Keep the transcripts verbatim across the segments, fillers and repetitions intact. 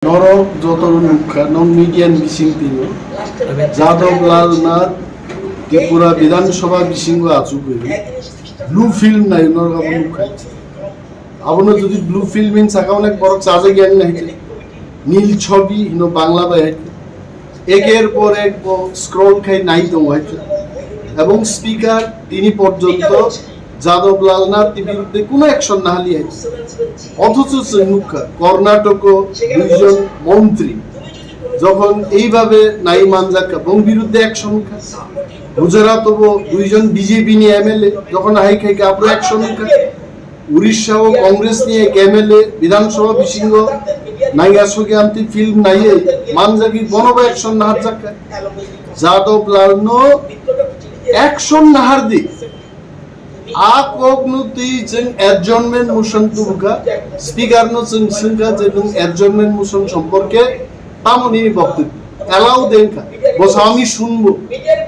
Norok joto nukha, non media ni bising tino. Jadab Lal Nath Tripura Bidhan Sabha bisingo achugwi blue film nai norok abo nukha. Abono jodi blue film hin saka onek borok chajak yang nai. Nil Chhobi hino Bangla bai hai. Eker por ek bo scroll khai nai tongo hai. Ebong speaker tini porjonto Jadab Lal Nath ni biruddhe kuno action nahali hai. Othocho chwng nukha, Karnatako duijon montri jokhon eibhabe nai manjak kha, bong biruddhe action kha. Gujarat bo duijon B J P ni M L A jokhon hai khai kha, abro action kha. Orissa o Congress ni ek M L A Bidhan Sabha bisingo naiga sogi amtwi film naiye manjagwi bono bo action naharjak kha. Jadab Lal no action nahardi. A kok no twi chwng adjournment motion tubukha, speaker no chwng swngkha je nwng adjournment motion সম্পর্কে tamo nini বক্তব্য? Allow de wngkha, bo sa আমি শুনবো.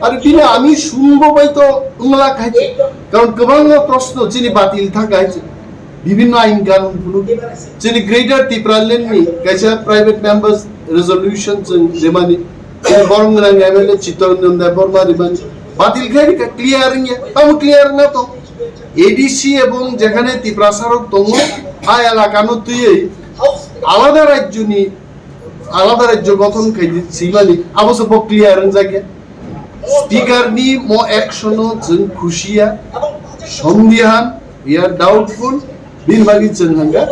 Are bini আমি শুনবো bai to wngla khai se. Karon kwbangma proshno chini batil thang khai se. Bibhinno ain kanun phunuk. Chini Greater Tipraland ni kaisa private members resolution chwng remani. Chini borom gwnang M L A Chittaranjan Debbarma remani. Batil khai rikha, clear wngya. Tamo clear na to. A D C ebong jekhane Tiprasa rok tongo, a elaka no twiwi alada rajyo ni, alada rajyo gothon khai di, swimani, abo se bo clear wngjakya. Speaker ni mo action o chwng khusiya, sondihan, we are doubtful, bini bagwi chwng hangkha,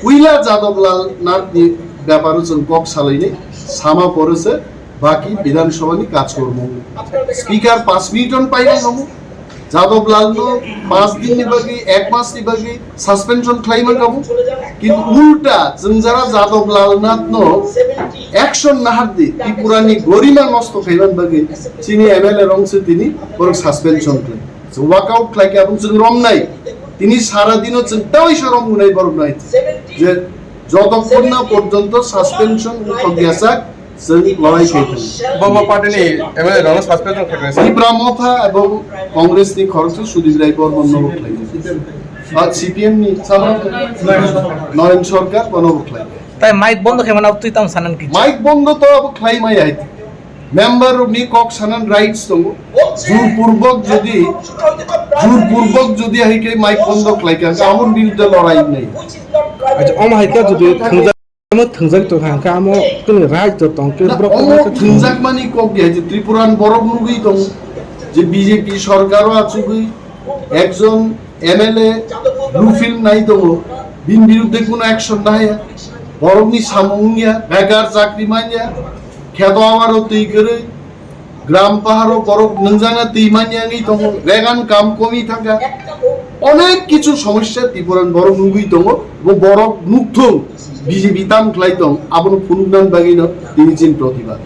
puila Jadab Lal Nath ni beparo chwng kok salainai, sama pore se baki Bidhan Sabha ni kaj kormo. Speaker panch minute on paina kamo, Jadab Lal no panch din ni bagwi, ek mas ni bagwi suspension khlai man kamo. Kintu ulta chwng jara Jadab Lal Nath no action nahardi, Tripura ni gorima nosto khaiman bagwi chini M L A rong se tini borok suspension khlai. So walk out khlai khe abong chwng romnai. Tini sara dino chwng tawai sa romnai borok nai. Je jotokhon na porjonto suspension wngthok yachak, chwng lorai khai thang. Bo, bo party ni M L A rok no suspension khai kha. Tipra Motha ebong Congress ni khoroksa Sudip Rai Bormon no bo khlai kha. Ba C P M ni sabra Noren Sarkar bono bo khlai kha. Tai mic bondo khai mano twi tam sanan ki? Mic bondo to abo khlai mai hai. Member rok ni kok sanan rights tongo. Jur purbok jodi, jur purbok jodi hai khe mic bondo khlai kha, aboni biruddhe lorai nai. Acha, omo hai khe jodi thwngjak Omo thwngjak tong kha, hwnkhe amo kwnwi right to tong khe Na, borok omo khe thwngjak mani kok ya je Tripuran borok nugwi tong je B J P sorkar o achugwi ekjon M L A blue film nai tongo, bini biruddhe kuno action nahaya, borokni samung wngya, bekar chakri manya, kheto amaro twi kwrwi, Gram paharo borok nwngjana twi manya wngwi tongo, regan kam komi thangkha, onek kichu somosya Tipuran borok nugwi tongo, bo borok nukthung B J P tam khlai tong, abono phunuknani bagwino tini chini protibad.